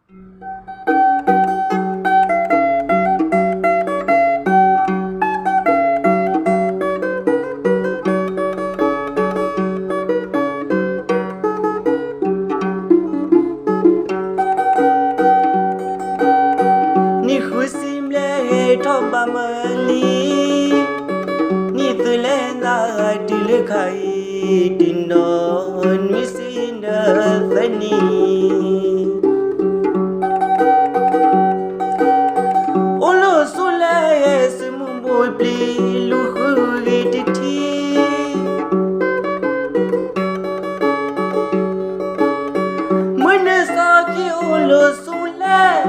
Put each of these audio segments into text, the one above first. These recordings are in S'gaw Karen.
နံၣ်ဃုဆံဘျဲၣ် ဟဲထီၣ်ဘၣ်မၢလံ, နံၣ်သုးလဲၣ်သး တုၤလၢခါအံၤ တုၤနီၢ်နွံဆံနသၢနံၣ် အိၣ်လီၤဆူလဲၣ် စုမုၢ်ဘိပျံၤ လူၤဃုဂ့ၤတထံၣ်, မုၢ်နုာ်စီခံအိၣ်လီၤဆူလဲၣ်,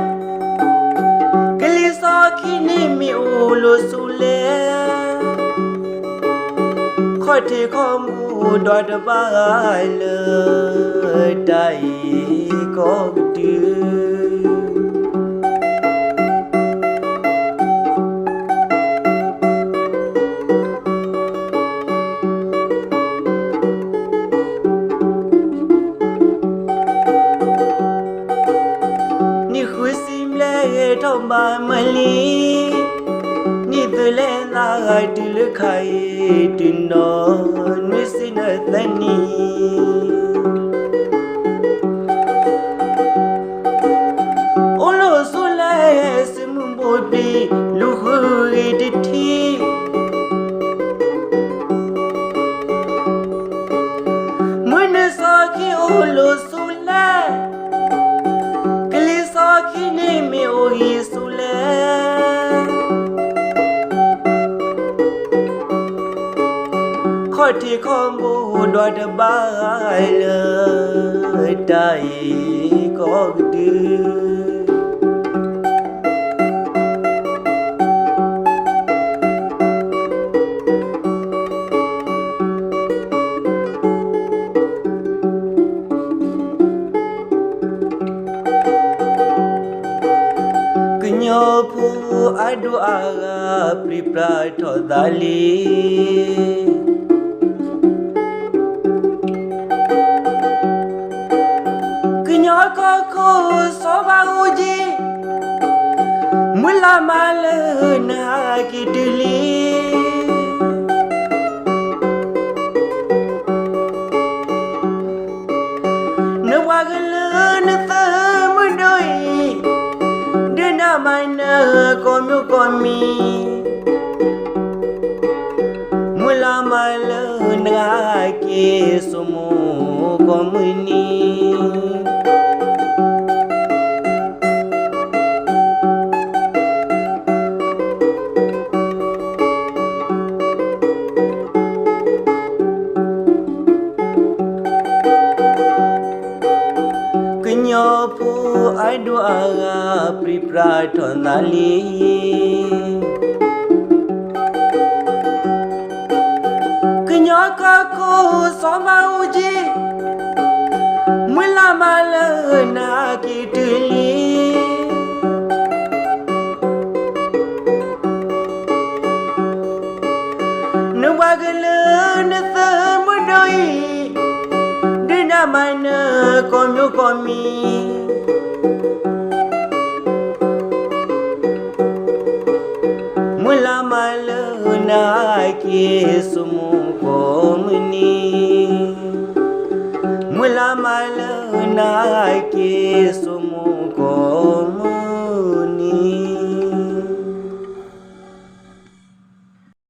ကလံၤစီခံန့ၣ်မ့ၢ်အိၣ်လီၤဆူလဲၣ်, ခီၣ်ထံးခီၣ်ဘိဒွးတဘၣ်လၢ တၢ်အံၤကိးကတုၤ နံၣ်ဃုဆံဘျဲၣ် ဟဲထီၣ်ဘၣ်မၢလံ, နံၣ်သုးလဲၣ်သး တုၤလၢခါအံၤ တုၤနီၢ်နွံဆံနသၢနံၣ် အိၣ်လီၤဆူလဲၣ် စုမုၢ်ဘိပျံၤ လူၤဃုဂ့ၤတထံၣ်, မုၢ်နုာ်စီခံအိၣ်လီၤဆူလဲၣ်, ကလံၤစီခံန့ၣ်မ့ၢ်အိၣ်ဂ့ၤဆူလဲၣ်, ခီၣ်ထံးခီၣ်ဘိဒွးတဘၣ်လၢ တၢ်အံၤကိးကတုၤ ကညီဖိအဒိၣ်အါဂၤ ပြံပြါထီၣ်သးလံ. ကညီကီၢ်ခိၣ်စီၤဘးအူကၠံ, မုၢ်လၢ်မးလၢနဟဲက့ၤတုၤလံ. နပှၤကလုာ်နသုးမုၢ်ဒိၣ်အံၤ, ဒုးနၢ်မၤနၢၤကိးမုၢ်ကိးမံၤ, မုၢ်လၢ်မးလၢနဟဲက့ၤ စိမိၤကိးမုၢ်နံၤ ကညီဖိအဒိၣ်အါဂၤ ပြံပြါထီၣ်သးလံ. ကညီကီၢ်ခိၣ်စီၤဘးအူကၠံ, မုၢ်လၢ်မးလၢနဟဲက့ၤတုၤလံ. နပှၤကလုာ်နသုးမုၢ်ဒိၣ်အံၤ, ဒုးနၢ်မၤနၢၤကိးမုၢ်ကိးမံၤ, မုၢ်လၢ်မးလၢနဟဲက့ၤ စိမိၤကိးမုၢ်နံၤ, မုၢ်လၢ်မးလၢနဟဲက့ၤ စိမိၤ